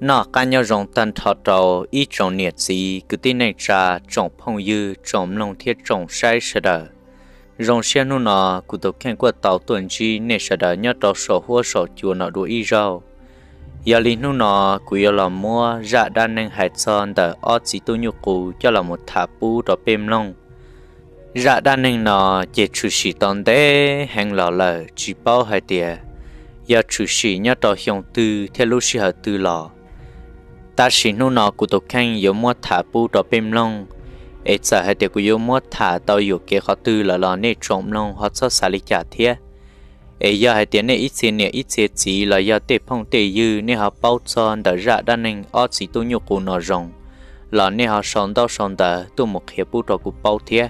Noj qab nyob zoo tag nrho rau ib tsoom niam txiv kwv tij neej tsa, tsoom phooj ywg, tsoom mloog thiab tsoom saib sawv daws. Zoo siab hnub no kuv tus kheej kuj tau tuaj ntsib nej sawv daws nyob rau saum huab saum cua no dua ib zaug. Yog li hnub no kuv yuav los muab zaj dab neeg hais txog ntawm ob txiv tub nyuj qus coj los mus tham pub rau peb mloog. Zaj dab neeg no ces tshwm sim tau ntev heev los lawm, tsis paub hais tias yog tshwm sim nyob rau xyoo twg thiab lub sij hawm twg los. Tab sis hnub no kuv tus kheej yuav muab tham pub rau peb mloog, es txawm hais tias kuv yuav muab tham tau yuam kev qhov twg lawm los nej tsoom mloog ho txhob xav li cas thiab. Es yog hais tias nej ib txhia niam ib txhia txiv los yog tej phooj tej ywg nej ho paub txog ntawm zaj dab neeg ob txiv tub nyuj qus no zoo, los nej ho sau ntaub sau ntawv tuaj mus qhia pub rau kuv paub thiab.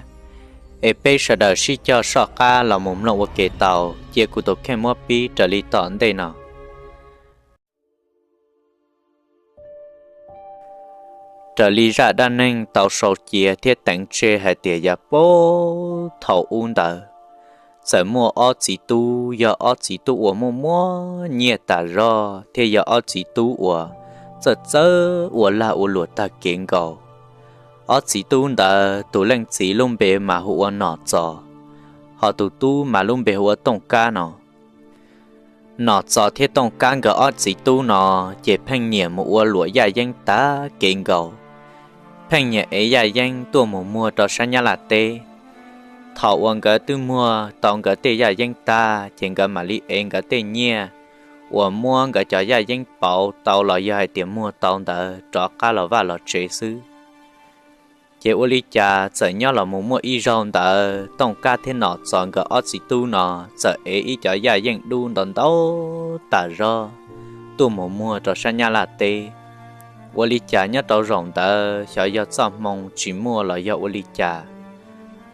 Es peb sawv daws sib cog soj qab los mus mloog ua ke tau, cia kuv tus kheej muab pib raws li tom ntej no. Raws li zaj dab neeg tau sau cia thiab teev tseg hais tias yav puag thaum ub ntawd, txawm muaj ob txiv tub, yog ob txiv tub uas muaj muaj nyiaj tas zog thiab yog ob txiv tub uas txawj txawj ua lag ua luam tag kev nkaus. Ob txiv tub ntawd tus leej txiv lub npe mas hu ua Nom Txos, ho tus tub mas lub npe hu ua Tooj Kab no. Nom Txos thiab Tooj Kab nkawd ob txiv tub no ces pheej nyiam mus ua luam yaj yeeb tag kev nkaus, pheej nyiam ev yaj yeeb tuaj mus muag rau sab Nyab Laj teb. Thaum uas nkawd twb muag tau nkawd tej yaj yeeb tag ces nkawd mam li ev nkawd tej nyiaj uas muab nkawd cov yaj yeeb pauv tau los yog hais tias muag tau ntawd rov qab los vaj los tsev xwb. Ces ua li cas txawm nyob los mus muaj ib zaug ntawd Tooj Kab thiab Nom Txos nkawd ob txiv tub no txawm ev ib cov yaj yeeb dub ntau ntau tas zog tuaj mus muag rau sab Nyab Laj teb. Ua li cas nyob rau zaum ntawd xyov yog txoj hmoo tsis muaj los yog ua li cas,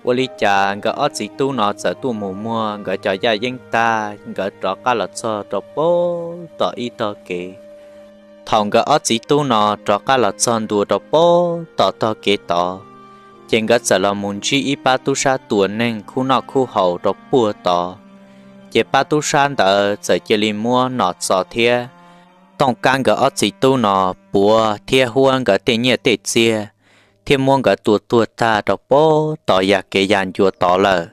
ua li cas nkawd ob txiv tub no txawm tuaj mus muag nkawd cov yaj yeeb tag, nkawd rov qab los txog rau puag tom ib tog kev. Thaum nkawd ob txiv tub no rov qab los txog ntua rau puag tom tog kev tod, ces nkawd txawm los mus ntsib ib pab tub sab tua neeg khub noj khub haus rau puag tod. Ces pab tub sab ntawd txawm cia li muab Nom Txos thiab Tooj Kab nkawd ob txiv tub no puav thiab huab nkawd tej nyiaj tej txiag, thiab muab nkawd tua tuag tag rau puag tom yam kev ya ncua tod lawm.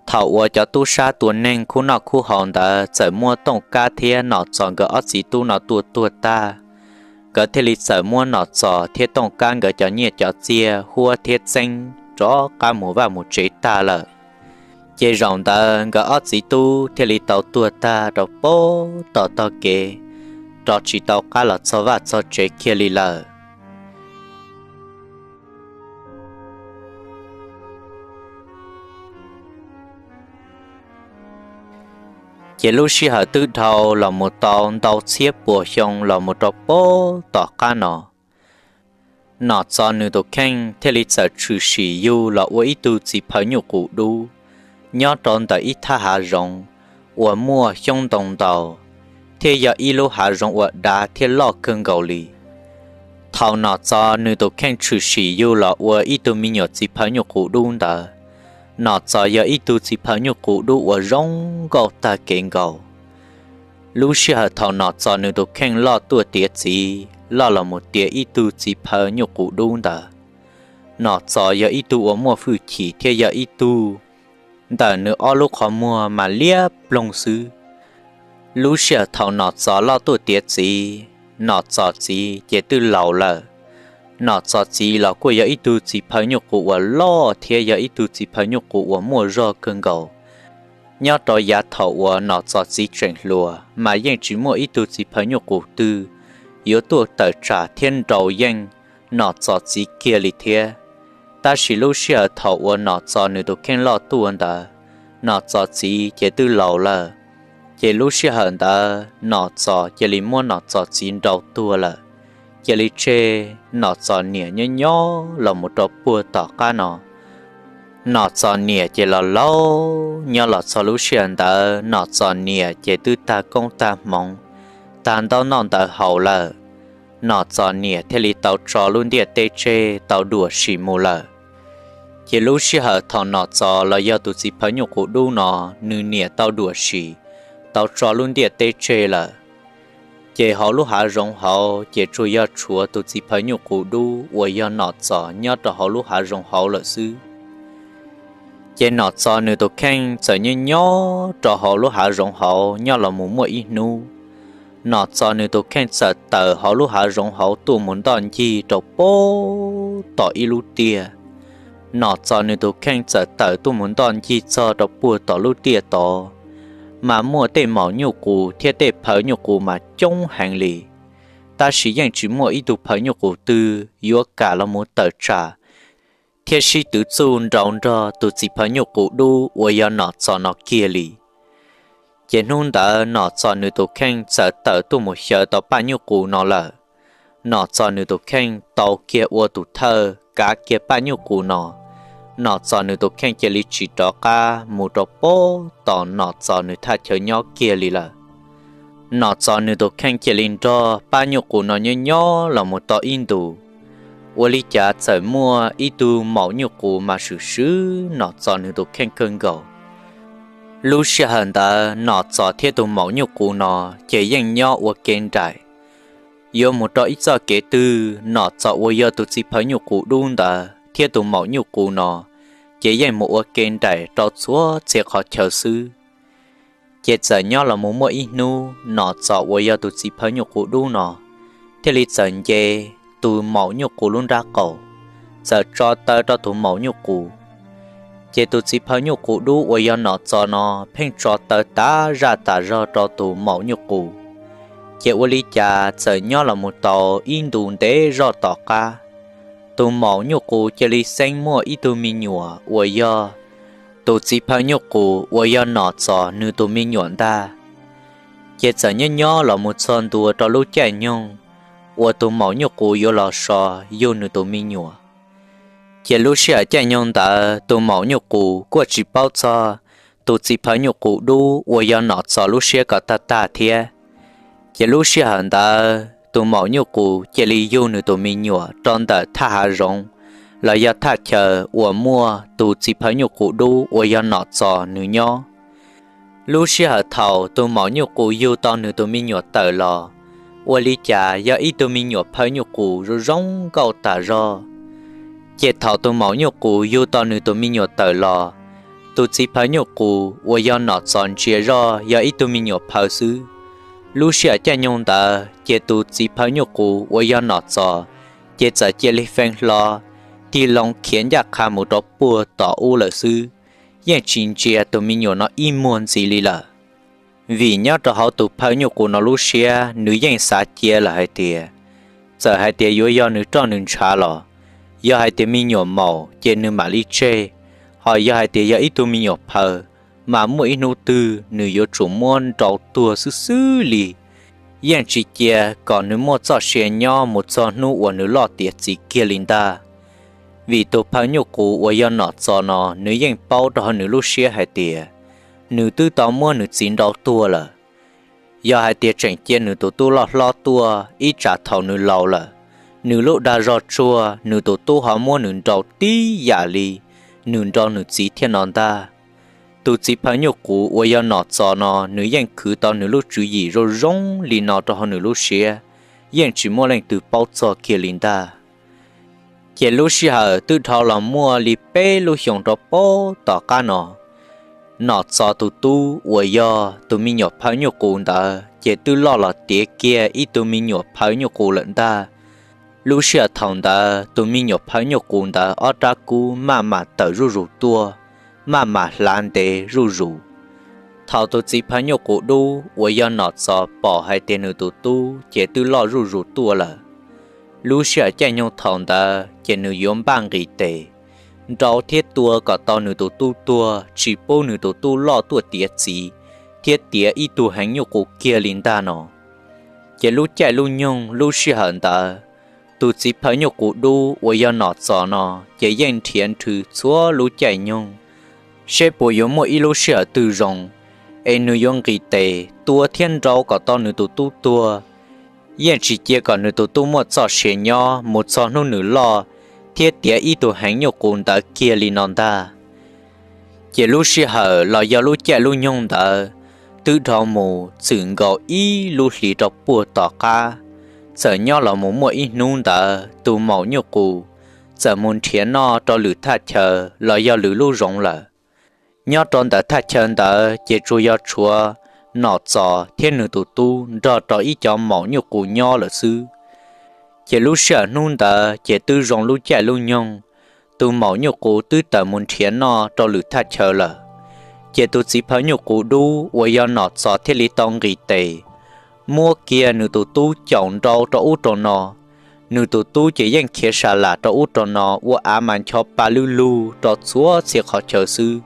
Thaum uas cov tub sab tua neeg khub noj khub haus ntawd txawm muab Tooj Kab thiab Nom Txos nkawd ob txiv tub no tua tuag tag, nkawd thiaj li txawm muab Nom Txos thiab Tooj Kab nkawd cov nyiaj cov txiag huab thiab txeeb rov qab mus vaj mus tsev tag lawm. Ces zaum ntawd nkawd ob txiv tub thiaj li tau tuag tag rau puag tom tog kev, rov tsis tau qab los txog vaj txog tsev kiag li lawm. Ces lub sij hawm twb dhau los mus tau ntau txhiab puas xyoo los mus rau puag tom qab no, Nom Txos nws tus kheej thiaj li txawm tshwm sim yug los ua ib tug txiv phaw nyuj qus dub nyob rau ntawm ib thaj hav zoov uas muaj xyoob ntoo ntau, thiab yog ib lub hav zoov uas dav thiab loj kawg nkaus li. Thaum Nom Txos nws tus kheej tshwm sim yug los ua ib tug me nyuam txiv phaw nyuj qus dub ntawd, Nom Txos yog ib tug txiv phaw nyuj qus dub uas zoo nkauj tag kev nkaus. Lub sij hawm thaum Nom Txos nws tus kheej loj tuaj tiav txiv, loj los mus tiav ib tug txiv phaw nyuj qus dub ntawd, Nom Txos yog ib tug uas muaj hwj chim thiab yog ib tug ntawm nws ob lub qhov muag mas liab ploog xwb. Lub sij hawm thaum Nom Txos loj tuaj tiav txiv, Nom Txos txiv ces twb laus lawm. Nom Txos txiv los kuj yog ib tug txiv phaw nyuj qus uas loj thiab yog ib tug txiv phaw nyuj qus uas muaj zog kawg nkaus. Nyob rau yav thaum uas Nom Txos txiv tseem hluas mas yeej tsis muaj ib tug txiv phaw nyuj qus twg yuav tuaj tawm tsam thiab nrau yeej Nom Txos txiv kiag li thiab. Tab sis lub sij hawm thaum uas Nom Txos nws tus kheej loj tuaj ntawd, Nom Txos txiv ces twb laus lawm. Ces lub sij hawm ntawd Nom Txos cia li muab Nom Txos txiv nrau tuag lawm, cia li tseg Nom Txos niam nyob nyob los mus rau puag tom qab no. Nom Txos niam ces los laus nyob los txog lub sij hawm ntawd Nom Txos niam ces twb tag koob tag hmoov, tag ntaub noj ntawv haus lawm. Nom Txos niam thiaj li tau tso lub ntiaj teb tseg tau duam sim mus lawm. Ces lub sij hawm thaum Nom Txos los yog tus txiv phaw nyuj qus dub no, nws niam tau duam sim, tau tso lub ntiaj teb tseg lawm. Ces hauv lub hav zoov hauv ces tsuas yog tshuav tus txiv phaw nyuj qus dub uas yog Nom Txos nyob rau hauv lub hav zoov hauv lawm xwb. Ces Nom Txos nws tus kheej txawm nyob nyob rau hauv lub hav zoov hauv nyob los mus muaj ib hnub, Nom Txos nws tus kheej txawm tawm hauv lub hav zoov hauv tuaj mus ntoj ncig rau puag tom ib lub tiaj. Nom Txos nws tus kheej txawm tawm tuaj mus ntoj ncig txog rau puag tom lub tiaj tod, mas muaj tej maum nyuj qus thiab tej phaw nyuj qus mas coob heev li. Tab sis yeej tsis muaj ib tug phaw nyuj qus twg yuav kam los mus tawm tsam thiab sib twv txuj nraus nrog tus txiv phaw nyuj qus dub uas yog Nom Txos no kiag li. Ces hnub ntawd Nom Txos nws tus kheej txawm tawm tuaj mus xyaw tau paj nyuj qus no lawm. Nom Txos nws tus kheej tau kiag ua tus thawj kav kiag paj nyuj qus no. Nom Txos nws tus kheej cia li tsis rov qab mus rau puag tom Nom Txos nws thaj chaw nyob kiag li lawm. Nom Txos nws tus kheej cia li nrog paj nyuj qus no nyob nyob los mus tau ib ntus, ua li cas txawm muaj ib tug maum nyuj qus mas swm swb Nom Txos nws tus kheej kawg nkaus. Lub sij hawm ntawd Nom Txos thiab tus maum nyuj qus no ces yeej nyob ua ke nraim. Yuav mus rau ib txoj kev twg Nom Txos uas yog tus txiv phaw nyuj qus dub ntawd thiab tus maum nyuj qus no ces yeej mus ua ke nraim rau txhua txhia qhov chaw xwb. Ces txawm nyob los mus muaj ib hnub Nom Txos uas yog tus txiv phaw nyuj qus dub no thiaj li txawm nce tus maum nyuj qus lub nrab qaum, txawm tso taw rau tus maum nyuj qus. Ces tus txiv phaw nyuj qus dub uas yog Nom Txos no pheej tso taw tas zaj tas zog rau tus maum nyuj qus. Ces ua li cas txawm nyob los mus tau ib ntus ntev zog tom qab, tus maum nyuj qus cia li xeeb muaj ib tug me nyuam uas yog tus txiv phaw nyuj qus uas yog Nom Txos nws tus me nyuam ntag. Ces txawm nyob nyob los mus txog ntua rau lub caij nyoog uas tus maum nyuj qus yuav los so yug nws tus me nyuam. Ces lub sij hawm caij nyoog ntawd tus maum nyuj qus kuj tsis paub txog tus txiv phaw nyuj qus dub uas yog Nom Txos lub siab kom tag tag thiab. Ces lub sij hawm ntawd tus maum nyuj qus cia li yug nws tus me nyuam rau ntawm thaj hav zoov los yog thaj chaw uas muaj tus txiv phaw nyuj qus dub uas yog Nom Txos nws nyob. Lub sij hawm thaum tus maum nyuj qus yug tau nws tus me nyuam tawm los, ua li cas yog ib tug me nyuam phaw nyuj qus zoo zoo nkauj tas zog. Ces thaum tus maum nyuj qus yug tau nws tus me nyuam tawm los, tus txiv phaw nyuj qus uas yog Nom Txos ntsia zoj yog ib tug me nyuam phaw xwb. Lub sij hawm caij nyoog ntawd ces tus txiv phaw nyuj qus uas yog Nom Txos ces txawm cia li fee hlo, tig loo khiav ncaj qha mus rau puag tom ub lawm xwb, yeej tsis ntsia tus me nyuam no ib muag ntxiv li lawm. Vim nyob rau hauv tus phaw nyuj qus no lub siab nws yeej xav cia lawm hais tias, txawm hais tias yuav yog nws roj nws ntshav los, yog hais tias me nyuam maum ces nws mam li tseg, ho yog hais tias yog ib tug me nyuam phaw, mas muaj ib hnub twg nws yuav tsum muab nrau tuag xwb xwb li. Yeej tsis cia kom nws muaj txoj sia nyob mus txog hnub uas nws loj tiav txiv kiag li ntag. Vim tus phaw nyuj qus uas yog Nom Txos no nws yeej paub rau hauv nws lub siab hais tias, nws twb tau muab nws txiv nrau tuag lawm. Yog hais tias tseem cia nws tus tub loj hlob tuaj ib tsam thaum nws laus lawm, nws lub dag zog tsuag nws tus tub ho muab nws nrau tib yam li nws nrau nws txiv thiab no ntag. Tus txiv phaw nyuj qus uas yog Nom Txos no nws yeej khwv tau nws lub tswv yim zoo zoo li no rau hauv nws lub siab, yeej tsis muaj leej twg paub txog kiag li ntag. Ces lub sij hawm twb dhau los muaj li peb lub xyoos rau puag tom qab no, Nom Txos tus tub uas yog tus me nyuam phaw nyuj qus ntawd ces twb loj los tiav kiag ib tug me nyuam phaw nyuj qus lawm ntag. Lub sij hawm thaum ntawd tus me nyuam phaw nyuj qus ntawd ob rab kub maj mam tawm zuj zus tuaj, maj mam hlav ntev zuj zus. Thaum tus txiv phaw nyuj qus dub uas yog Nom Txos pom hais tias nws tus tub ces twb loj zuj zus tuaj lawm, lub sij hawm caij nyoog thaum ntawd ces nws yuav npaj nqis tes nrau thiab tua kom tau nws tus tub tuag, tsis pub nws tus tub loj tuaj tiav txiv thiab tiav ib tug heev nyuj qus kiag li ntag no. Ces lub caij lub nyoog lub sij hawm ntawd, tus txiv phaw nyuj qus dub uas yog Nom Txos no ces yeej nrhiav nrhw txhua lub caij nyoog seb puas yuav muaj ib lub sij hawm twg zoo es nws yuav nqis tes tua thiab nrau kom tau nws tus tub tuag, yeej tsis cia kom nws tus tub muaj txoj sia nyob mus txog hnub nws loj thiab tiav ib tug heev nyuj qus ntawd kiag li no ntag. Ces lub sij hawm los yog lub caij lub nyoog ntawd, twb dhau mus txwm nkaus ib lub hlis rau puag tom qab. Txawm nyob los mus muaj ib hnub ntawd tus maum nyuj qus txawm mus nrhiav noj rau lwm thaj chaw los yog lwm lub zoov lawm. Nyob rau ntawm thaj chaw ntawd ces tsuas yog tshuav Nom Txos thiab nws tus tub nrog rau ib cov maum nyuj qus nyob lawm xwb. Ces lub sij hawm hnub ntawd ces twb zoo lub caij lub nyoog, tus maum nyuj qus twb tawm mus nrhiav noj rau lwm thaj chaw lawm. Ces tus txiv phaw nyuj qus dub uas yog Nom Txos thiaj li tau nqis tes, muab kiag nws tus tub caum nrau rau ub rau no. Nws tus tub ces yeej khiav sa lam rau ub rau no ua av mas ncho pa lwj lug rau txhua txhia qhov chaw xwb.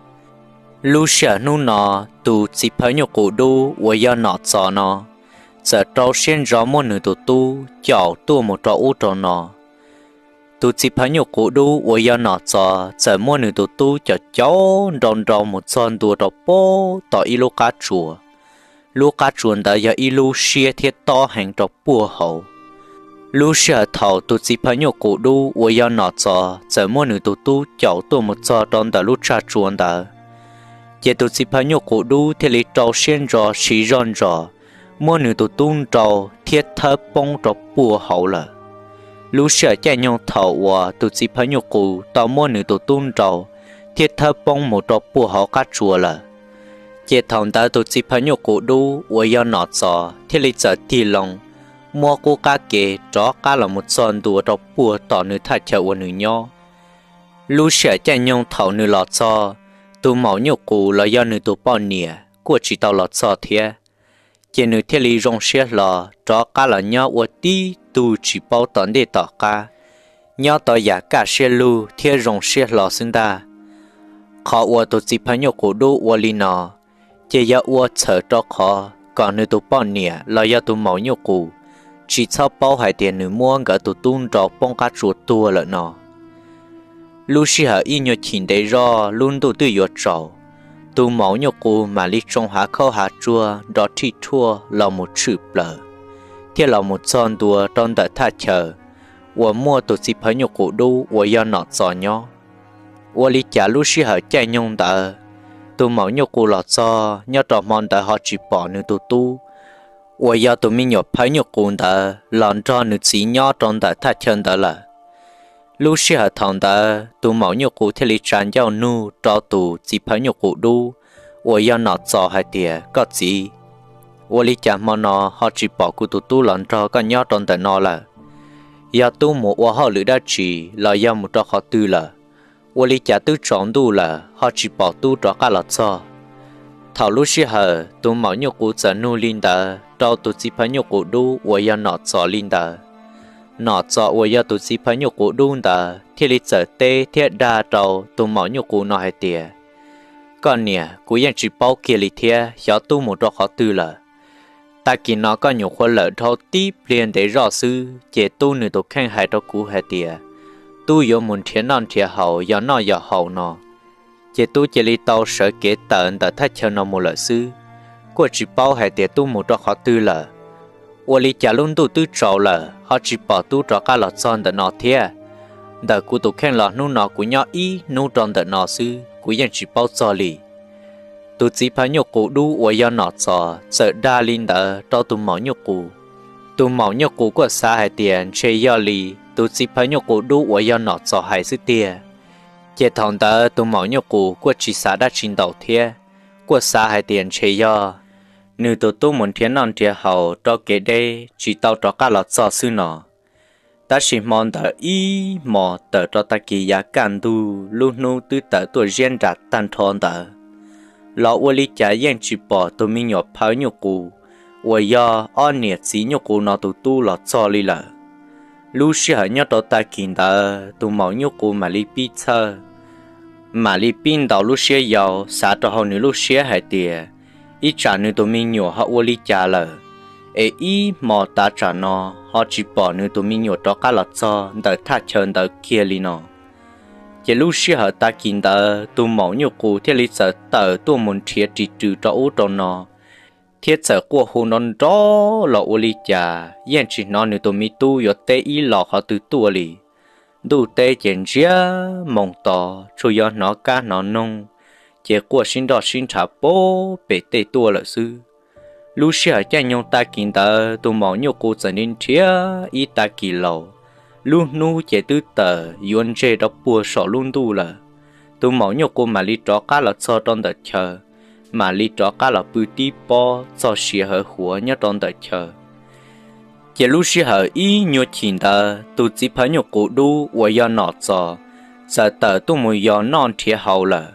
Lub sij hawm hnub no, tus txiv phaw nyuj qus dub uas yog Nom Txos no txawm rau siab ntso muab nws tus tub caum tuaj mus rau ub rau no. Tus txiv phaw nyuj qus dub uas yog Nom Txos txawm muab nws tus tub caum caum nrau nrau mus txog ntua rau puag tom ib lub qab tsuas. Lub qab tsuas ntawd yog ib lub siab thiab tob heev rau puag hauv. Lub sij hawm thaum tus txiv phaw nyuj qus dub uas yog Nom Txos txawm muab nws tus tub caum tuaj mus txog rau ntawm lub tsag tsuas ntawd, ces tus txiv phaw nyuj qus dub thiaj li rau siab ntso siv zog ntsos muab nws tus tub nrau thiab thawb poob rau puag hauv lawm. Lub sij hawm caij nyoog thaum uas tus txiv phaw nyuj qus tau muab nws tus tub nrau thiab thawb poob mus rau puag hauv qab tsuas lawm, ces thaum ntawd tus txiv phaw nyuj qus dub uas yog Nom Txos thiaj li txawm tig loo, muab qub qab ke rov qab los mus txog ntua rau puag tom nws thaj chaw uas nws nyob. Lub sij hawm caij nyoog thaum nws los txog, tus maum nyuj qus los yog nws tus poj niam kuj tsis tau los txog thiab. Ces nws thiaj li zoo siab hlo rov qab los nyob ua tib tug tsis paub tom ntej tom qab, nyob tau yam kaj siab lug thiab zoo siab hlo xwb ntag. Qhov uas tus txiv phaw nyuj qus dub ua li no, ces yog ua txhawm rau qhov kom nws tus poj niam los yog tus maum nyuj qus tsis txhob paub hais tias nws muab nkawd tus tub nrau poob qab tsuas tuag lawm no. Lub sij hawm ib nyuag chim ntev zoj lub ntuj twb yuav tsaus, tus maum nyuj qus mam li tsoo hav khaub hav tsuag nrov rhij rhuaj los mus tshwm plaws, thiab los mus txog ntua rau ntawm thaj chaw uas muaj tus txiv phaw nyuj qus dub uas yog Nom Txos nyob. Ua li cas lub sij hawm caij nyoog ntawd, tus maum nyuj qus los txog nyob rau hmo ntawd ho tsis pom nws tus tub uas yog tus me nyuam phaw nyuj qus ntawd los nrog nws txiv nyob rau ntawm thaj chaw ntawd lawm. Lub sij hawm thaum ntawd tus maum nyuj qus thiaj li tsa ncauj nug rau tus txiv phaw nyuj qus dub uas yog Nom Txos hais tias, Koj txiv, ua li cas hmo no ho tsis pom kuv tus tub los nrog koj nyob rau ntawm no lawm? Yog tub mus ua hauj lwm dab tsi los yog mus rau qhov twg lawm? Ua li cas twb tsaus ntuj lawm ho tsis pom tub rov qab los txog? Thaum lub sij hawm tus maum nyuj qus txawm nug li ntawd rau tus txiv phaw nyuj qus dub uas yog Nom Txos li ntawd, Nom Txos uas yog tus txiv phaw nyuj qus dub ntawd thiaj li txawm teb thiab dag rau tus maum nyuj qus no hais tias, Koj niam, kuv yeej tsis paub kiag li thiab xyov tub mus rau qhov twg lawm. Tag kis no koj nyuam qhuav lawm dhau tib pliag ntev zoj xwb ces tub nws tus kheej hais rau kuv hais tias tub yuav mus nrhiav noj nrhiav haus yos noj yos haus no, ces tub cia li tau sawv kev tawm ntawm thaj chaw no mus lawm xwb, kuj tsis paub hais tias tub mus rau qhov twg lawm. Ua li cas lub ntuj twb tsaus lawm ho tsis pom tub rov qab los txog ntawm no thiab? Ntawm kuv tus kheej los hnub no kuv nyob ib hnub rau ntawm no xwb kuv yeej tsis paub txog li. Tus txiv phaw nyuj qus dub uas yog Nom Txos txawm dag li ntawd rau tus maum nyuj qus. Tus maum nyuj qus kuj xav hais tias ntshe yog li tus txiv phaw nyuj qus dub uas yog Nom Txos hais xwb tiag. Ces thaum ntawd tus maum nyuj qus kuj tsis xav dab tsi ntau thiab, kuj xav hais tias ntshe yog nws tus tub mus nrhiav noj nrhiav haus rau kev deb tsis tau rov qab los txog xwb no. Tab sis hmo ntawd ib hmos tawm rau tag kis yav kaj ntug lub hnub twb tawm tuaj ziab nram tag nrho ntawd, los ua li cas yeej tsis pom tus me nyuam phaw nyuj qus uas yog ob niam txiv nyuj qus no tus tub los txog li lawm. Lub sij hawm nyob rau tag kis ntawd tus maum nyuj qus mam li pib txhawj, mam li pib ntaus lub siab yau xav rau hauv nws lub siab hais tias ib tsam nws tus me nyuam ho ua li cas lawm, es ib hmo tav tsam no ho tsis pom nws tus me nyuam rov qab los txog ntawm thaj chaw ntawd kiag li no. Ces lub sij hawm tag kis ntawd tus maum nyuj qus thiaj li txawm tawm tuaj mus nrhiav ris rws rau ub rau no, thiab txawm quaj hu nrov nrov los ua li cas yeej tsis hnov nws tus me tub yuav teb ib los qhov twg tuaj li. Ntuj teb ces ntsiag moos to, tsuas yog hnov kab hnov noog ces quaj sib nroj sib nrhav pem tej tuaj lawm xwb. Lub sij hawm caij nyoog tag kis ntawd tus maum nyuj qus txawm nrhiav ib tag kis laus, lub hnub ces twb tawm yuav ntseg rau puag saum lub ntuj lawm. Tus maum nyuj qus mam li rov qab los txog rau ntawm chaw, mam li rov qab los pw tib pob txog siav hawv huav nyob rau ntawm chaw. Ces lub sij hawm ib nyuag chim ntawd tus txiv phaw nyuj qus dub uas yog Nom Txos txawm tawm tuaj mus yos noj nrhiav haus lawm.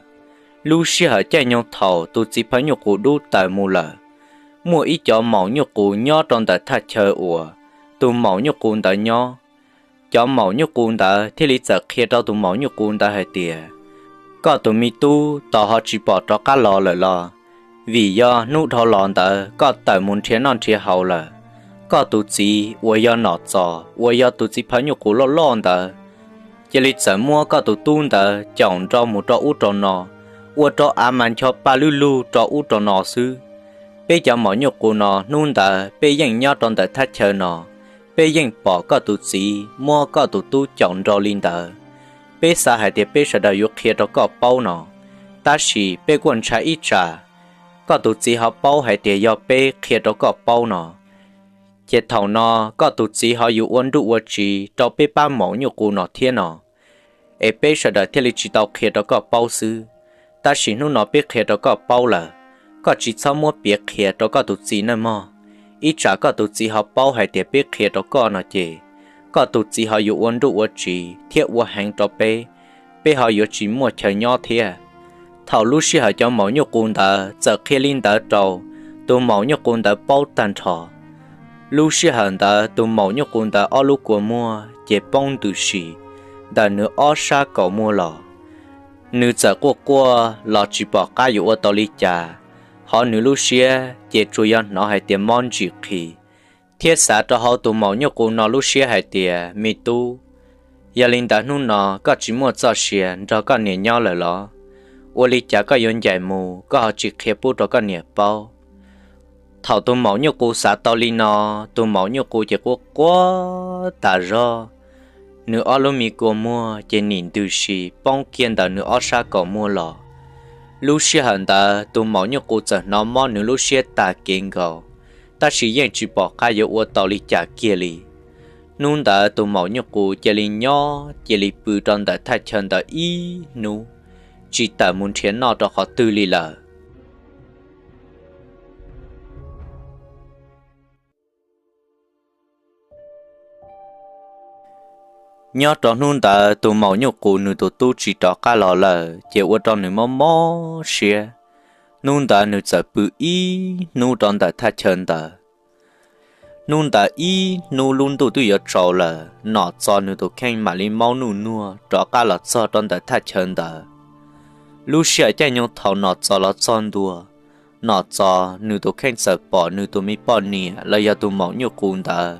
Lub sij hawm caij nyoog thaum tus txiv phaw nyuj qus dub tawm mus lawm, muaj ib cov maum nyuj qus nyob rau ntawm thaj chaw uas tus maum nyuj qus ntawd nyob. Cov maum nyuj qus ntawd thiaj li txawm qhia rau tus maum nyuj qus ntawd hais tias, koj tus me tub tos ho tsis pom rov qab los lawm los? Vim yog hnub dhau los ntawd koj tawm mus nrhiav noj nrhiav haus lawm. Koj tus txiv uas yog Nom Txos uas yog tus txiv phaw nyuj qus loj loj ntawd cia li txawm muab koj tus tub ntawd caum nrog mus rau ub rau no, ua rau av mas ncho pa lwj lug rau ub rau no xwb. Peb cov maum nyuj qus no hnub ntawd peb yeej nyob rau ntawm thaj chaw no, peb yeej pom koj tus txiv muab koj tus tub caum nrog li ntawd. Peb xav hais tias peb sawv daws yuav qhia rau koj paub no, tab sis peb kuj ntshai ib tsam koj tus txiv ho paub hais tias yog peb qhia rau koj paub no, ces thaum no koj tus txiv ho yuav ua nruj ua tsiv rau peb pab maum nyuj qus no thiab no, es peb sawv daws thiaj li tsis tau qhia rau koj paub xwb. Tab sis hnub no peb qhia rau koj paub lawm, koj tsis txhob muab piav qhia rau koj tus txiv nawb mog. Ib tsam koj tus txiv ho paub hais tias peb qhia rau koj no ces, koj tus txiv ho yuav ua nruj ua tsiv thiab ua heev rau peb, peb ho yuav tsis muaj chaw nyob thiab. Thaum lub sij hawm cov maum nyuj qus ntawd txawm qhia li ntawd rau tus maum nyuj qus ntawd paub tag nrho, lub sij hawm ntawd tus maum nyuj qus ntawd ob lub kua muag ces poob ntws si ntawm nws ob sab kaum muag los. Nws txawm quaj quaj los tsis pom qab yuav ua tau li cas, hos nws lub siab ces tsuas yog hnov hais tias mob ntsim qhi, thiab xav rau hauv tus maum nyuj qus no lub siab hais tias, me tub, yog li ntawd hnub no koj tsis muaj txoj sia nrog koj niam nyob lawm los? Ua li cas koj yuav ncaim mus koj ho tsis qhia pub rau koj niam paub? Thaum tus maum nyuj qus xav tau li no, tus maum nyuj qus ces quaj quaj tas zog, nws ob lub me kua muag ces nim ntws si poob kiag ntawm nws ob sab kaum muag los. Lub sij hawm ntawd tus maum nyuj qus txawm hnov mob nws lub siab tag kev nkaus, tab sis yeej tsis pom qab yuav ua tau li cas kiag li. Hnub ntawd tus maum nyuj qus cia li nyob cia li pw rau ntawm thaj chaw ntawd ib hnub, tsis tawm mus nrhiav noj rau qhov twg li lawm. Nyob rau hnub ntawd tus maum nyuj qus nws tus tub tsis rov qab los lawm ces ua rau nws mob mob siab. Hnub ntawd nws txawm pw ib hnub rau ntawm thaj chaw ntawd. Hnub ntawd ib hnub lub ntuj twb yuav tsaus lawm, Nom Txos nws tus kheej mam li maub nuj nuag rov qab los txog rau ntawm thaj chaw ntawd. Lub sij hawm caij nyoog thaum Nom Txos los txog ntua, Nom Txos nws tus kheej txawm pom nws tus me poj niam los yog tus maum nyuj qus ntawd,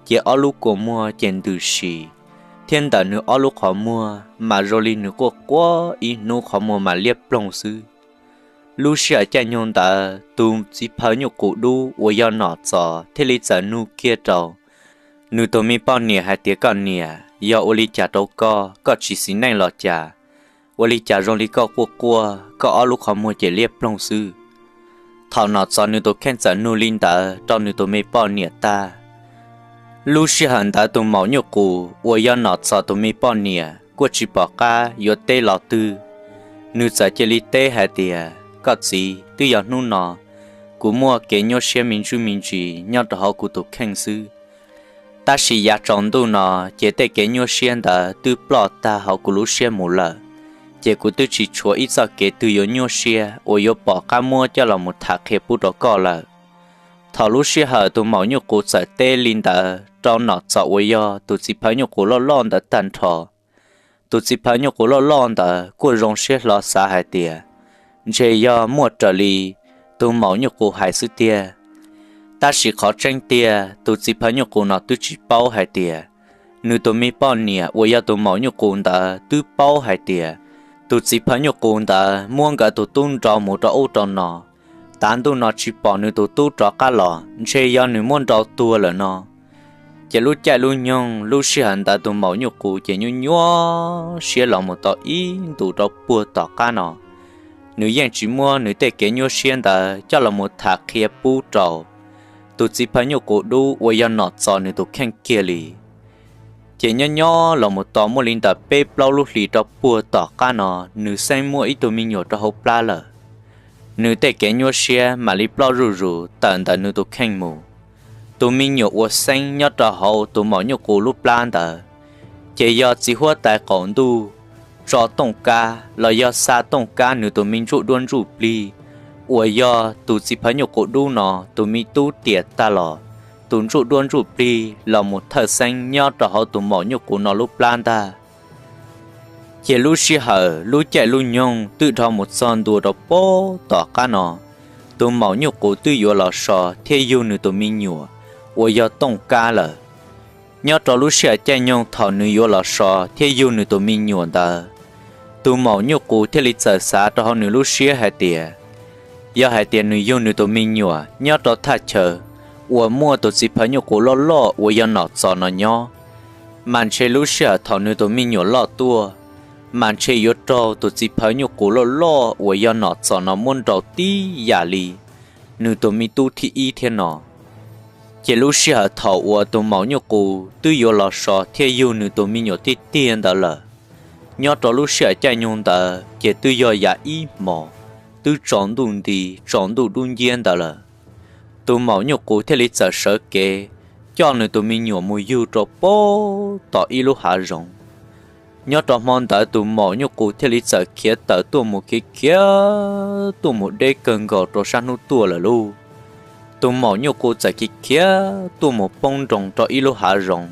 ces ob lub kua muag ces ntws si, thiab ntawm nws ob lub qhov muag mas zoo li nws quaj quaj ib hnub qhov muag mas liab ploog xwb. Lub sij hawm caij nyoog ntawd tus txiv phaw nyuj qus dub uas yog Nom Txos thiaj li txawm nug kiag rau nws tus me poj niam hais tias, koj niam, yog ua li cas rau koj, koj tsis xis neej los cas? Ua li cas zoo li koj quaj quaj, koj ob lub qhov muag ces liab ploog xwb? Thaum Nom Txos nws tus kheej txawm nug li ntawd rau nws tus me poj niam tag, lub sij hawm ntawd tus maum nyuj qus uas yog Nom Txos tus me poj niam kuj tsis pom qab yuav teb los twg, nws txawm cia li teb hais tias, koj txiv, twb yog hnub no kuv muaj kev nyuaj siab me ntsuj me ntsis nyob rau hauv kuv tus kheej xwb. Tab sis yav tsaus ntuj no ces tej kev nyuaj siab ntawd twb ploj tag hauv kuv lub siab mus lawm, ces kuv twb tsis tshuav ib txoj kev twg yuav nyuaj siab uas yuav pom qab muab coj los mus tham qhia pub rau koj lawm. Thaum lub sij hawm tus maum nyuj qus txawm teb li ntawd rau Nom Txos uas yog tus txiv phaw nyuj qus loj loj ntawd tag nrho, tus txiv phaw nyuj qus loj loj ntawd kuj zoo siab hlo xav hais tias, ntshe yog muaj raws li tus maum nyuj qus hais xwb tiag. Tab sis qhov tseeb tiag tus txiv phaw nyuj qus no twb tsis paub hais tias, nws tus me poj niam uas yog tus maum nyuj qus ntawd twb paub hais tias, tus txiv phaw nyuj qus ntawd muab nkawd tus tub nrau mus rau ub rau no, tav ntuj no tsis pom nws tus tub rov qab los ntshe yog nws muab nrau tuag lawm no. Ces lub caij lub nyoog lub sij hawm ntawd tus maum nyuj qus ces nyuaj nyuaj siab los mus tau ib ntus rau puag tom qab no. nws yeej tsis muab nws tej kev nyuaj siab ntawd coj los mus tham qhia pub rau tus txiv phaw nyuj qus dub uas yog Nom Txos nws tus kheej kiag li. Ces nyob nyob los mus tau muaj li ntawm peb plaub lub hlis rau puag tom qab no, nws xeeb muaj ib tug me nyuam rau hauv plab lawm. Nws tej kev nyuaj siab mam li ploj zuj zus tawm ntawm nws tus kheej mus. Tus me nyuam uas xeeb nyob rau hauv tus maum nyuj qus lub plab ntawd, ces yog txiv huab tais qaum ntuj tso tooj kab los yog xa tooj kab nws tus me ntsuj duab ntsuj plig, uas yog tus txiv phaw nyuj qus dub no tus me tub tiam tag los tus ntsuj duab ntsuj plig los mus thawj xeeb nyob rau hauv tus maum nyuj qus no lub plab ntag. Ces lub sij hawm lub caij lub nyoog twb dhau mus txog ntua rau puag tom qab no, tus maum nyuj qus twb yuav los so thiab yug nws tus me nyuam uas yog tooj kab lawm. Nyob rau lub sij hawm caij nyoog thaum nws yuav los so thiab yug nws tus me nyuam ntawd, tus maum nyuj qus thiaj li txawm xav rau hauv nws lub siab hais tias, yog hais tias nws yug nws tus me nyuam nyob rau thaj chaw uas muaj tus txiv phaw nyuj qus loj loj uas yog Nom Txos no nyob, mas ntshe lub sij hawm thaum nws tus me nyuam loj tuaj, mas ntshe yuav raug tus txiv phaw nyuj qus loj loj uas yog Nom Txos no muab nraus tib yam li nws tus me tub thib ib thiab no. Ces lub sij hawm thaum uas tus maum nyuj qus twb yuav los so thiab yug nws tus me nyuam tiag tiag ntawd lawm, nyob rau lub sij hawm caij nyoog ntawd ces twb yog yav ib hmos, twb tsaus ntuj nti, tsaus ntuj dub nciab ntawd lawm. Tus maum nyuj qus thiaj li txawm sawv kev coj nws tus me nyuam mus yug rau puag tom ib lub hav zoov. Nyob rau hmo ntawd tus maum nyuj qus thiaj li txawm khiav tawm tuaj mus, khiav khiav tuaj mus deb kawg nkaus rau sab hnub tuaj lawm lauj. Tus maum nyuj qus txawm khiav khiav tuaj mus poob nroos rau ib lub hav zoov.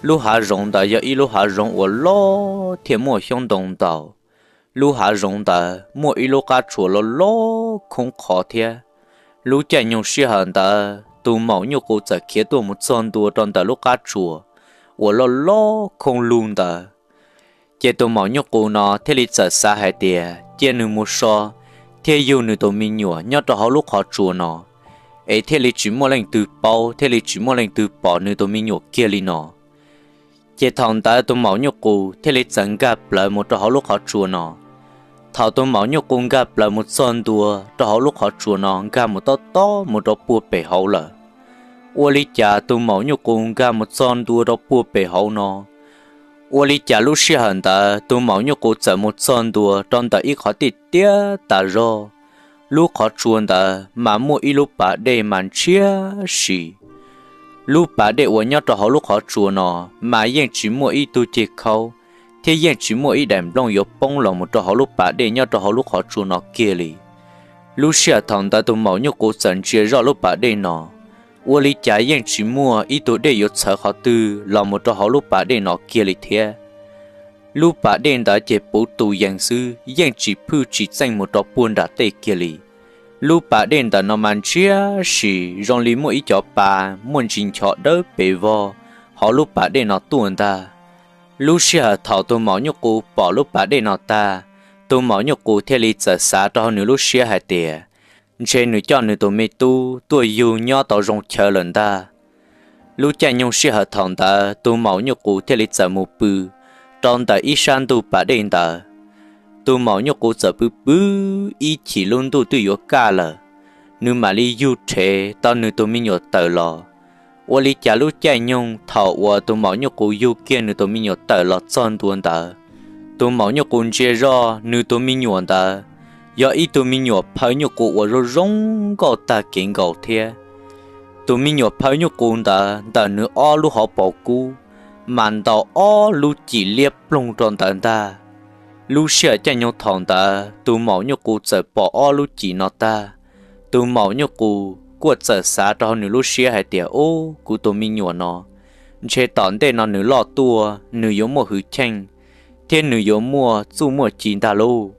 Lub hav zoov ntawd yog ib lub hav zoov uas loj thiab muaj xyoob ntoo ntau. Lub hav zoov ntawd muaj ib lub qab tsuas loj loj khoob qhov thiab. Lub caij nyoog sij hawm ntawd tus maum nyuj qus txawm khiav tuaj mus txog ntua rau ntawm lub qab tsuas uas loj loj khoob lug ntawd. Ces tus maum nyuj qus no thiaj li txawm xav hais tias cia nws mus so thiab yug nws tus me nyuam nyob rau hauv lub qhov tsua no, es thiaj li tsis muaj leej twg paub thiaj li tsis muaj leej twg pom nws tus me nyuam kiag li no. Ces thaum ntawd tus maum nyuj qus thiaj li txawm nkag plawv mus rau hauv lub qhov tsua no. Thaum tus maum nyuj qus nkag plawv mus txog ntua rau hauv lub qhov tsua no, nkag mus tob tob mus rau puag pem hauv lawm. Ua li cas tus maum nyuj qus nkag mus txog ntua rau puag pem hauv no, ua li cas lub sij hawm ntawd tus maum nyuj qus txawm mus txog ntua rau ntawm ib qhov tiaj tiaj tas zog. Lub qhov tsua ntawd mas muaj ib lub pas dej mas ntshiab si. Lub pas dej uas nyob rau hauv lub qhov tsua no mas yeej tsis muaj ib tug ceg khaub thiab yeej tsis muaj ib daim nplooj yuav poob los mus rau hauv lub pas dej nyob rau hauv lub qhov tsua no kiag li. Lub sij hawm thaum ntawd tus maum nyuj qus txawm ntsia zoj lub pas dej no, ua li cas yeej tsis muaj ib tug dej yuav txhawv qhov twg los mus rau hauv lub pas dej no kiag li thiab. Lub pas dej ntawd ces puv tus yees xwb, yeej tsis phwj tsis txeej mus rau puag nram tej kiag li. Lub pas dej ntawm no mas ntshiab si zoo li muaj ib cov pa muaj ntsis ncho dawb pes vog hauv lub pas dej no tuaj ntag. Lub sij hawm thaum tus maum nyuj qus pom lub pas dej no tag, tus maum nyuj qus thiaj li txawm xav rau hauv nws lub siab hais tias, ntshe nws coj nws tus me tub tuaj yug nyob tau zoo chaw lawm ntag. Lub caij nyoog sij hawm thaum ntawd tus maum nyuj qus thiaj li txawm mus pw rau ntawm ib sab ntug pas dej ntawd. Tus maum nyuj qus txawm pw pw ib chim lub ntuj twb yuav kaj lawm, nws mam li yug rhev tau nws tus me nyuam tawm los. Ua li cas lub caij nyoog thaum uas tus maum nyuj qus yug kiag nws tus me nyuam tawm los txog ntua ntawd, tus maum nyuj qus ntsia zoj nws tus me nyuam ntawd yog ib tug me nyuam phaw nyuj qus uas zoo zoo nkauj tag kev nkaus thiab. Tus me nyuam phaw nyuj qus ntawd ntawm nws ob lub hauv paus kub mas ntaus ob lub cim liab ploog rau ntawd ntag. Lub sij hawm caij nyoog thaum ntawd tus maum nyuj qus txawm pom ob lub cim no tag, tus maum nyuj qus kuj txawm xav rau hauv nws lub siab hais tias, ub, kuv tus me nyuam no ntshe tom ntej no nws loj tuaj nws yuav muaj hwj chim thiab nws yuav muaj txuj muaj ci ntag lauj,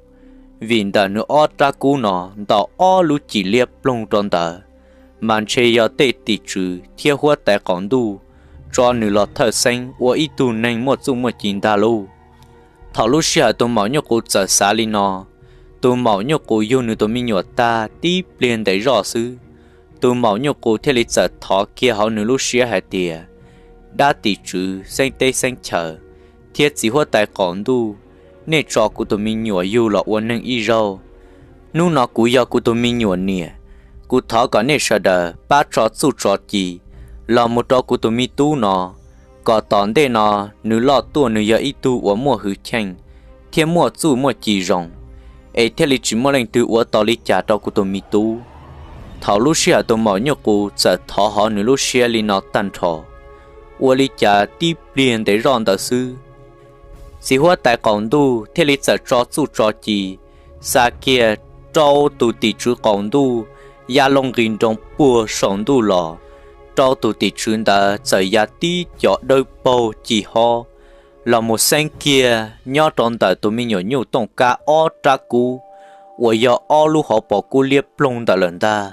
vim ntawm nws ob rab kub no ntaus ob lub cim liab ploog rau ntawd, mas ntshe yog tej tim tswv thiab huab tais qaum ntuj tso nws los thawj xeeb ua ib tug neeg muaj txuj muaj ci ntag lauj. Thaum lub sij hawm tus maum nyuj qus txawm xav li no, tus maum nyuj qus yug nws tus me nyuam tag tib pliag ntev zoj xwb, tus maum nyuj qus thiaj li txawm thov kiag hauv nws lub siab hais tias, dab tim tswv xeeb teb xeeb chaw thiab txiv huab tais qaum ntuj, nej tso kuv tus me nyuam yug los ua neeg ib zaug, Hnub no kuv yog kuv tus me nyuam niam, kuv thov kom nej sawv daws pab tso txuj tso ci los mus rau kuv tus me tub no, kom tom ntej no nws loj tuaj nws yog ib tug uas muaj hwj chim thiab muaj txuj muaj ci zoo, es thiaj li tsis muaj leej twg ua tau li cas rau kuv tus me tub. Thaum lub sij hawm tus maum nyuj qus txawm thov hov nws lub siab li no tag nrho, ua li cas tib pliag ntev zoj ntawd xwb, txiv huab tais qaum ntuj thiaj li txawm tso txuj tso ci, xa kiag rau tus tim tswv qaum ntuj ya loo nqis nroos puag saum ntuj los. Rau tus tim tswv ntawd txawm ya tib co dawb paug ci hob los mus xeeb kiag nyob rau ntawm tus me nyuam nyuj tooj kab ob rab kub uas yog ob lub hauv paus kub liab ploog ntawm lawm ntag.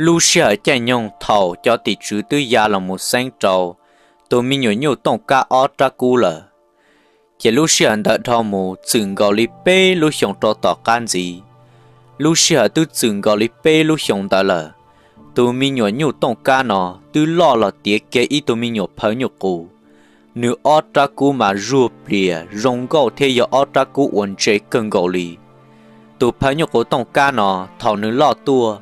Lub sij hawm caij nyoog thaum cov tim tswv twb ya los mus xeeb rau tus me nyuam nyuj tooj kab ob rab kub lawm, ces lub sij hawm ntawd dhau mus txwm nkaus li peb lub xyoos rau tom qab ntxiv. Lub sij hawm twb txwm nkaus li peb lub xyoos ntawd lawm, tus me nyuam nyuj tooj kab no twb loj los tiav kiag ib tug me nyuam phawj nyuj qus. Nws ob rab kub mas zuag plias zoo nkauj thiab yog ob rab kub uas ntse kawg nkaus li. Tus phawj nyuj qus tooj kab no thaum nws loj tuaj,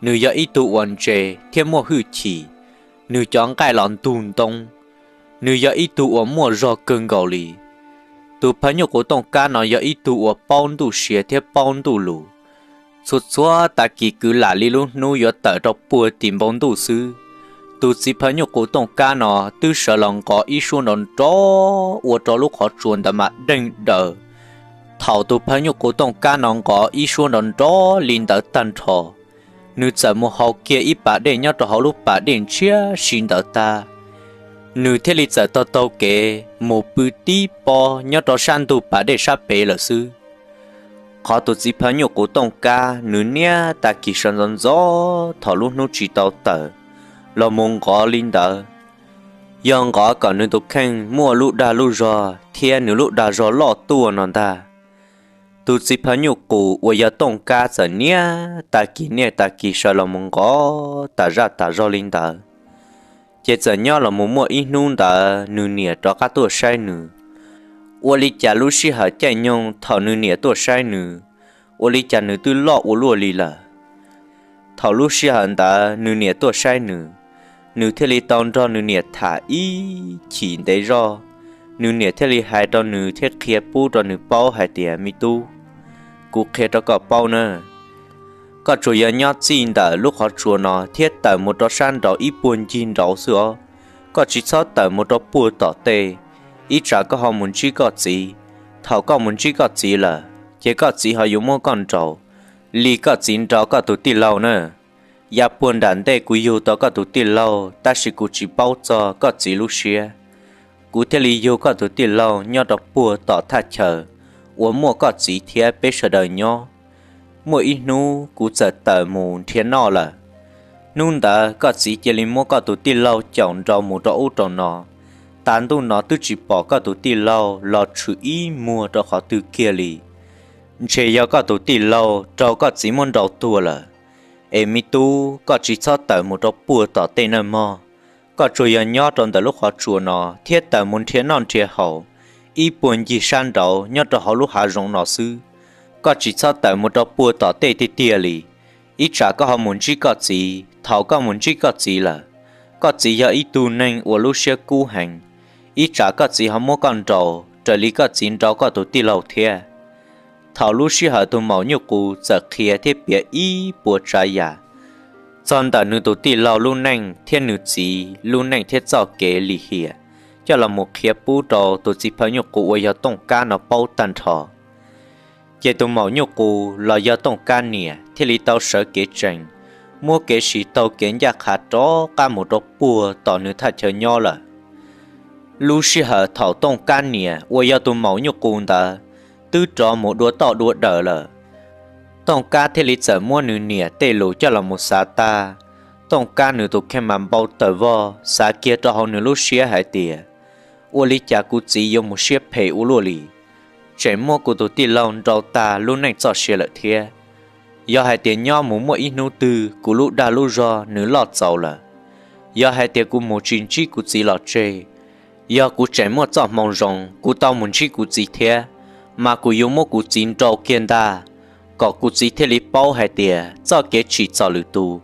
nws yog ib tug uas ntse thiab muaj hwj chim, nws cov nqaij los ntug ntoob, nws yog ib tug uas muaj zog kawg nkaus li. Tus phawj nyuj qus tooj kab no yog ib tug uas paub ntuj sia thiab paub ntuj lus. Txhua txhua tag kis kwv lam li lub hnub yuav tawm rau puag tim npoo ntuj xwb, tus txiv phawj nyuj qus tooj kab no twb sawv los nqov ib suab nrov nrov ua rau lub qhov tsua ntawd mas deeg daws. Thaum tus phawj nyuj qus tooj kab no nqov ib suab nrov nrov li ntawd tag nrho, nws txawm mus haus kiag ib pas dej nyob rau hauv lub pas dej ntshiab si ntawd tag, nws thiaj li txawm taug taug kev mus pw tib pob nyob rau sab ntug pas dej sab pem lawm xwb. Qhov tus txiv phawj nyuj qus tooj kab nws niaj tag kis sawv ntxov ntxov thaum lub hnub tsis tau tawm los mus nqov li ntawd, yog nqov kom nws tus kheej muaj lub dag lub zog thiab nws lub dag zog loj tuaj no ntag. Tus txiv phawj nyuj qus uas yog tooj kab txawm niaj tag kis niaj tag kis sawv los mus nqov tas zaj tas zog li ntawd, ces txawm nyob los mus muaj ib hnub ntawd nws niam rov qab tuaj saib nws. Ua li cas lub sij hawm caij nyoog thaum nws niam tuaj saib nws, ua li cas nws twb loj ua luaj li lawm. Thaum lub sij hawm ntawd nws niam tuaj saib nws, nws thiaj li tau nrog nws niam tham ib chim ntev zog. Nws niam thiaj li hais rau nws thiab qhia pub rau nws paub hais tias, me tub, kuv qhia rau koj paub na, koj tsuas yog nyob txij ntawm lub qhov tsua no thiab tawm mus rau sab nraud ib puag ncig nraud xwb os. Koj tsis txhob tawm mus rau puag tom tej, ib tsam koj ho mus ntsib koj txiv. Thaum koj mus ntsib koj txiv lawm ces koj txiv ho yuav muab koj nraus li koj txiv nraus koj tus tij laug na. Yav puag nram ntej kuv yug tau koj tus tij laug tab sis kuv tsis paub txog koj txiv lub siab, kuv thiaj li yug koj tus tij laug nyob rau puag tom thaj chaw uas muaj koj txiv thiab peb sawv daws nyob. Muaj ib hnub kuv txawm tawm mus nrhiav noj lawm. Hnub ntawd koj txiv cia li muab koj tus tij laug caum nrau mus rau ub rau no. Tav ntuj no twb tsis pom koj tus tij laug los tshwm ib muag rau qhov twg kiag li. Ntshe yog koj tus tij laug raug koj txiv muab nrau tuag lawm. Es me tub, koj tsis txhob tawm mus rau puag tom tej nawb mog. Koj tsuas yog nyob rau ntawm lub qhov tsua no thiab tawm mus nrhiav noj nrhiav haus ib puag ncig sab nraud nyob rau hauv lub hav zoov no xwb. Koj tsis txhob tawm mus rau puag tom tej tiag tiag li. Ib tsam koj ho mus ntsib koj txiv, thaum koj mus ntsib koj txiv lawm, koj txiv yog ib tug neeg uas lub siab kub heev, ib tsam koj txiv ho muab koj nraus raws li koj txiv nraus koj tus tij laug thiab. Thaum lub sij hawm tus maum nyuj qus txawm qhia thiab piav ib puas tsav yam txog ntawm nws tus tij laug lub neej thiab nws txiv lub neej thiab txoj kev lim hiam coj los mus qhia pub rau tus txiv phawj nyuj qus uas yog Tooj Kab no paub tag nrho. Ces tus maum nyuj qus los yog Tooj Kab niam thiaj li tau sawv kev tsees, muab kev siv taug kev ncaj qha rov qab mus rau puag tom nws thaj chaw nyob lawm. Lub sij hawm thaum Tooj Kab niam uas yog tus maum nyuj qus ntawd twb rov mus dua toj dua dawm lawm, Tooj Kab thiaj li txawm muab nws niam tej lus coj los mus xav tag. Tooj Kab nws tus kheej mas npau taws vog, xav kiag rau hauv nws lub siab hais tias, ua li cas kuv txiv yuav mus siab phem ua luaj li, tseem muab kuv tus tij laug nrau tag lub neej txoj sia lawm thiab. Yog hais tias nyob mus muaj ib hnub twg kuv lub dag lub zog nws loj txaus lawm, yog hais tias kuv mus tsis ntsib kuv txiv los tseg, yog kuv tseem muaj txoj hmoo zoo kuv tau mus ntsib kuv txiv thiab, mas kuv yuav muab kuv txiv nrau kiag ntag. kom kuv txiv thiaj li paub hais tias txoj kev tsim txom lwm tus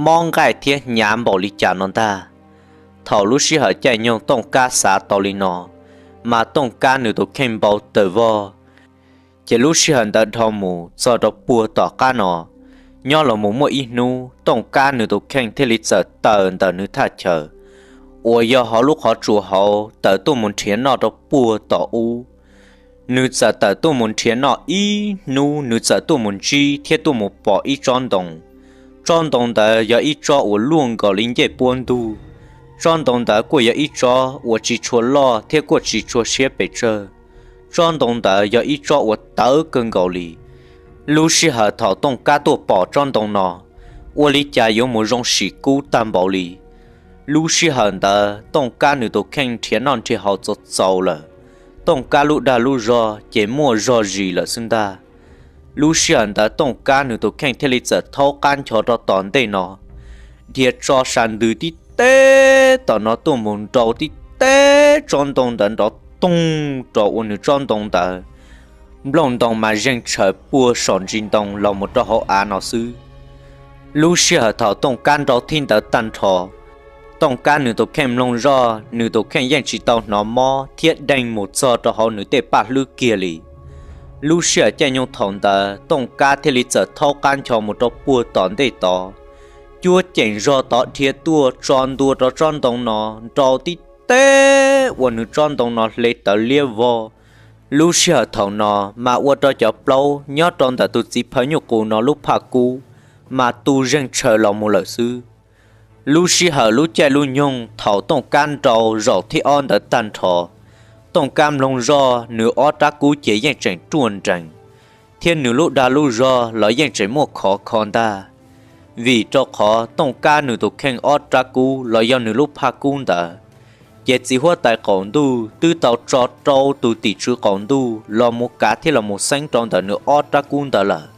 mob nqaij thiab hnyav npaum li cas no ntag. Thaum lub sij hawm caij nyoog Tooj Kab xav tau li no, mas Tooj Kab nws tus kheej npau taws vog. Ces lub sij hawm ntawd dhau mus txog rau puag tom qab no, nyob los mus muaj ib hnub Tooj Kab nws tus kheej thiaj li txawm tawm ntawm nws thaj chaw uas yog hauv lub qhov tsua hauv tawm tuaj mus nrhiav noj rau puag tom ub. Nws txawm tawm tuaj mus nrhiav noj ib hnub, nws txawm tuaj mus ntsib thiab tuaj mus pom ib tsob ntoo. Tsob ntoo ntawd yog ib tsob uas luaj nkaus li ncej puab ntug. Tsob ntoo ntawd kuj yog ib tsob uas tsis tshua loj thiab kuj tsis tshua siab pes tsawg. Tsob ntoo ntawd yog ib tsob uas tawv kawg nkaus li. Lub sij hawm thaum Tooj Kab tuaj pom tsob ntoo no, ua li cas yuav mus zoo sim kub tag npaum li. Lub sij hawm ntawd Tooj Kab nws tus kheej nrhiav noj nrhiav haus txaus txaus lawm. Tooj Kab lub dag lub zog ces muaj zog zis lawm xwb ntag. Lub sij hawm ntawd Tooj Kab nws tus kheej thiaj li txawm thaub qab ncho rau tom ntej no, dhia tso sa ntws tib teb tom no tuaj mus nrau tib teb tsob ntoo ntawd nrov toog rau ua nws tsob ntoo ntawd, nplooj ntoo mas zeeg tshaws puag saum ntsis ntoo los mus rau hauv av no xwb. Lub sij hawm thaum Tooj Kab nrau thib ntawd tag nrho, Tooj Kab nws tus kheej mloog zoj, nws tus kheej yeej tsis tau hnov mob thiab deeg mus txog rau hauv nws tej paj hlwb kiag li. Lub sij hawm caij nyoog thaum ntawd Tooj Kab thiaj li txawm thaub qab ncho mus rau puag tom ntej tod, cuab ceem zog tod dhia tuaj tso ntua rau tsob ntoo no, nrau tib teb ua nws tsob ntoo no hle tawv liab vog. Lub sij hawm thaum no mas ua rau cov plaub nyob rau ntawm tus txiv phaw nyuj qus no lub phaj kub mas tu zeeg tshaws los mus lawm xwb. Lub sij hawm lub caij lub nyoog thaum Tooj Kab nrau zaum thib ob ntawd tag nrho, Tooj Kab mloog zoj nws ob rab kub ces yeej tseem ruaj nrees, thiab nws lub dag lub zog los yeej tseem muaj khov kho ntag. Vim rau qhov Tooj Kab nws tus kheej ob rab kub los yog nws lub phaj kub ntawd, ces txiv huab tais qaum ntuj twb tau tso rau tus tim tswv qaum ntuj los mus kav thiab los mus xeeb rau ntawm nws ob rab kub ntawd lawm.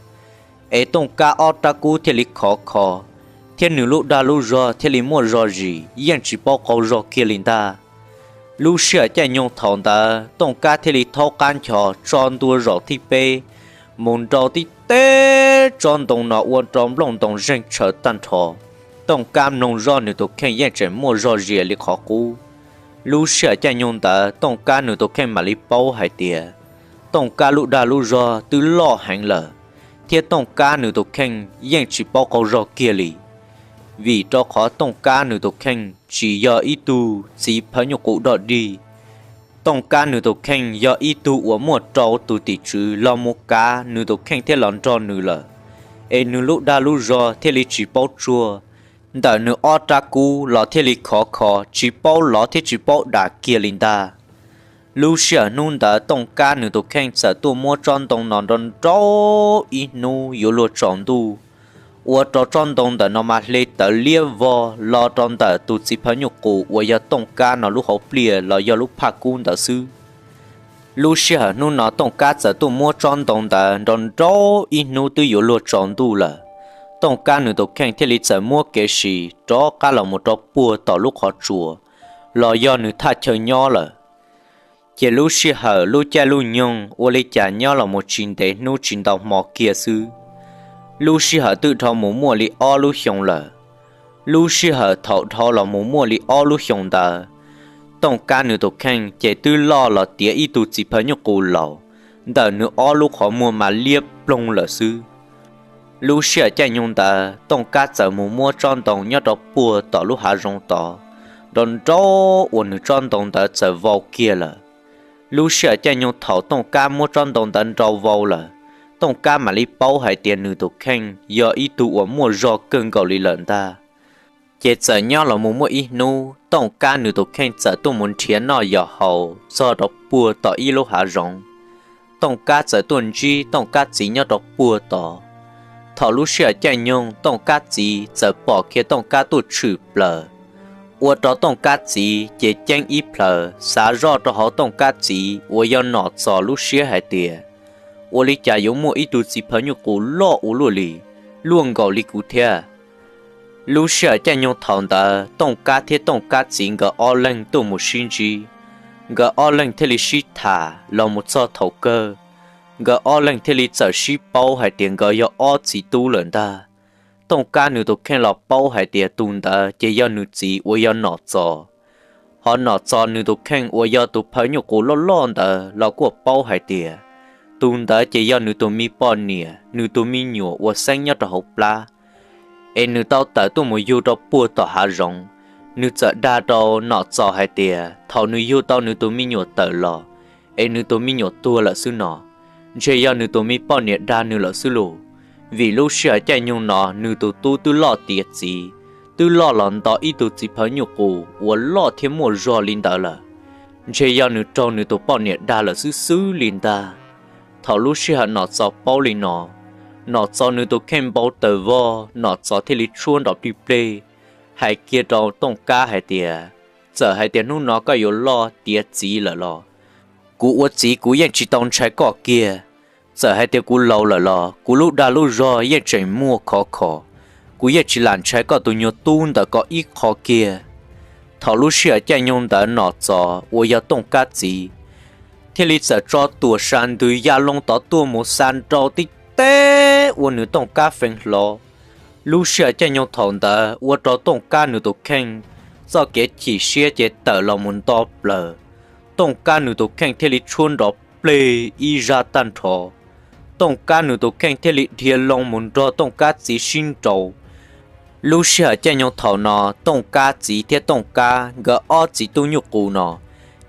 Es Tooj Kab ob rab kub thiaj li khov kho, thiab nws lub dag lub zog thiaj li muaj zog zis, yeej tsis paub qaug zog kiag li ntag. Lub sij hawm caij nyoog thaum ntawd Tooj Kab thiaj li thaub qab ncho tso ntua zaum thib peb, mus nrau tib teb tsob ntoo no ua rau nplooj ntoo zeeg tshaws tag nrho. Tooj Kab mloog zoj nws tus kheej yeej tseem muaj zog zis li qhov qub. Lub sij hawm caij nyoog ntawd Tooj Kab nws tus kheej mam li paub hais tias Tooj Kab lub dag lub zog twb loj heev lawm, thiab Tooj Kab nws tus kheej yeej tsis paub qaug zog kiag li. Vim rau qhov Tooj Kab nws tus kheej tsis yog ib tug txiv phaw nyuj qus dog dig. Tooj Kab nws tus kheej yog ib tug uas muaj rau tus tim tswv los mus kav nws tus kheej thiab los nrog nws lawm, es nws lub dag lub zog thiaj li tsis paub tsuag, ntawm nws ob rab kub los thiaj li khov kho tsis paub lov thiab tsis paub dam kiag li ntag. Lub sij hawm hnub ntawd Tooj Kab nws tus kheej txawm tuaj muab tsob ntoo no nrau nrau ib hnub yuav luag tsaus ntuj, ua rau tsob ntoo ntawm no mas hle tawv liab vog los rau ntawm tus txiv phaw nyuj qus uas yog Tooj Kab no lub hauv pliaj los yog lub phaj kub ntawd xwb. Lub sij hawm hnub no Tooj Kab txawm tuaj muab tsob ntoo ntawd nrau nrau ib hnub twb yuav luag tsaus ntuj lawm, Tooj Kab nws tus kheej thiaj li txawm muab kev sis rov qab los mus rau puag tom lub qhov tsua los yog nws thaj chaw nyob lawm. Ces lub sij hawm lub caij lub nyoog ua li cas nyob los mus tsis ntev hnub tsis ntau hmo kiag xwb, lub sij hawm twb dhau mus muaj li ob lub xyoo lawm. Lub sij hawm thaum dhau los mus muaj li ob lub xyoo ntawd, Tooj Kab nws tus kheej ces twb loj los tiav ib tug txiv phaw nyuj qus laus, ntawm nws ob lub qhov muag mas liab ploog lawm xwb. Lub sij hawm caij nyoog ntawd Tooj Kab txawm mus muab tsob ntoo nyob rau puag tom lub hav zoov tod nrau nrau ua nws tsob ntoo ntawd txawm vau kiag lawm. Lub sij hawm caij nyoog thaum Tooj Kab muab tsob ntoo ntawd nrau vau lawm, Tooj Kab mam li paub hais tias nws tus kheej yog ib tug uas muaj zog kawg nkaus li lawm ntag. Ces txawm nyob los mus muaj ib hnub Tooj Kab nws tus kheej txawm tuaj mus nrhiav noj yos haus txog rau puag tom ib lub hav zoov. Tooj Kab txawm tuaj ntsib Tooj Kab txiv nyob rau puag tod. Thaum lub sij hawm caij nyoog Tooj Kab txiv txawm pom kiag Tooj Kab tuaj tshwm plaws, ua rau Tooj Kab txiv ces ceeb ib plhaws xav zoj rau hauv Tooj Kab txiv uas yog Nom Txos lub siab hais tias, ua li cas yuav muaj ib tug txiv phaw nyuj qus loj ua luaj li, luaj nkaus li kuv thiab. Lub sij hawm caij nyoog thaum ntawd Tooj Kab thiab Tooj Kab txiv nkawd ob leeg tuaj mus sib ntsib, nkawd ob leeg thiaj li sib tham los mus txog thaum kawg, nkawd ob leeg thiaj li txawm sib paub hais tias nkawd yog ob txiv tub lawm ntag. Tooj Kab nws tus kheej los paub hais tias tus ntawd ces yog nws txiv uas yog Nom Txos. Hos Nom Txos nws tus kheej uas yog tus phawj nyuj qus loj loj ntawd los kuj paub hais tias tus ntawd ces yog nws tus me poj niam, nws tus me nyuam uas xeeb nyob rau hauv plab, es nws tau tawm tuaj mus yug rau puag tom hav zoov. Nws txawm dag rau Nom Txos hais tias thaum nws yug tau nws tus me nyuam tawm los, es nws tus me nyuam tuag lawm xwb no, ntshe yog nws tus me poj niam dag nws lawm xwb lauj. Vim lub sij hawm caij nyoog no nws tus tub twb loj tiav txiv, twb loj los nto ib tug txiv phawj nyuj qus uas loj thiab muaj zog li ntawd lawm, ntshe yog nws raug nws tus poj niam dag lawm xwb xwb li ntag. Thaum lub sij hawm Nom Txos paub li no, Nom Txos nws tus kheej npau taws vog, Nom Txos thiaj li tshuab nrov plig pleg, hais kiag rau Tooj Kab hais tias, txawm hais tias hnub no koj yuav loj tiav txiv lawm los kuv ua txiv kuv yeej tsis tau ntshai koj kiag. Txawm hais tias kuv laus lawm los kuv lub dag lub zog yeej tseem muaj khov kho, kuv yeej tsis lam ntshai koj tus nyuag tub ntawm ko ib qho kiag. Thaum lub sij hawm caij nyoog ntawd Nom Txos uas yog Tooj Kab txiv thiaj li txawm tso tuam sa ntws ya loo tod tuaj mus xa nrau tib teb ua nws Tooj Kab feeb hlo. Lub sij hawm caij nyoog thaum ntawd ua rau Tooj Kab nws tus kheej txoj kev chim siab ces tawm los mus nto plaws. Tooj Kab nws tus kheej thiaj li tshuab nrov plig ib zaj tag nrho. Tooj Kab nws tus kheej thiaj li dhia loo mus nrog Tooj Kab txiv sib nraus. Lub sij hawm caij nyoog thaum no Tooj Kab txiv thiab Tooj Kab nkawd ob txiv tub nyuj qus no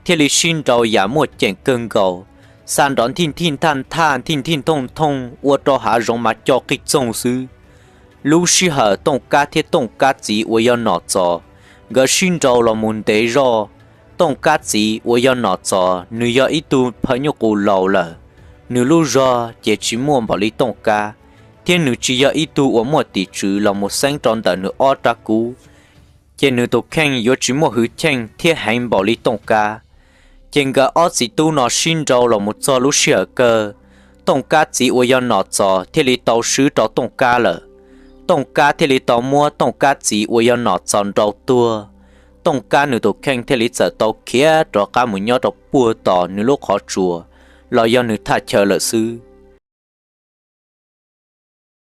thiaj li sib nraus yam muaj ceem kawg nkaus, xa nrov nthij nthij nthaj nthaj nthij nthij nthoj nthoj ua rau hav zoov mas co qig txoog xwb. Lub sij hawm Tooj Kab thiab Tooj Kab txiv uas yog Nom Txos nkawd sib nraus los mus ntev zog. Tooj Kab txiv uas yog Nom Txos nws yog ib tug phawj nyuj qus laus lawm, nws lub zog ces tsis muaj npaum li Tooj Kab, thiab nws tsis yog ib tug uas muaj tim tswv los mus xeeb rau ntawm nws ob rab kub, ces nws tus kheej yuav tsis muaj hwj chim thiab heev npaum li Tooj Kab. Ces nkawd ob txiv tub no sib nraus los mus txog lub sij hawm kawg, Tooj Kab txiv uas yog Nom Txos thiaj li tau swb rau Tooj Kab lawm. Tooj Kab thiaj li tau muab Tooj Kab txiv uas yog Nom Txos nraus tuag. Tooj Kab nws tus kheej thiaj li txawm tau khiav rov qab mus nyob rau puag tom nws lub qhov tsua los yog nws thaj chaw lawm xwb.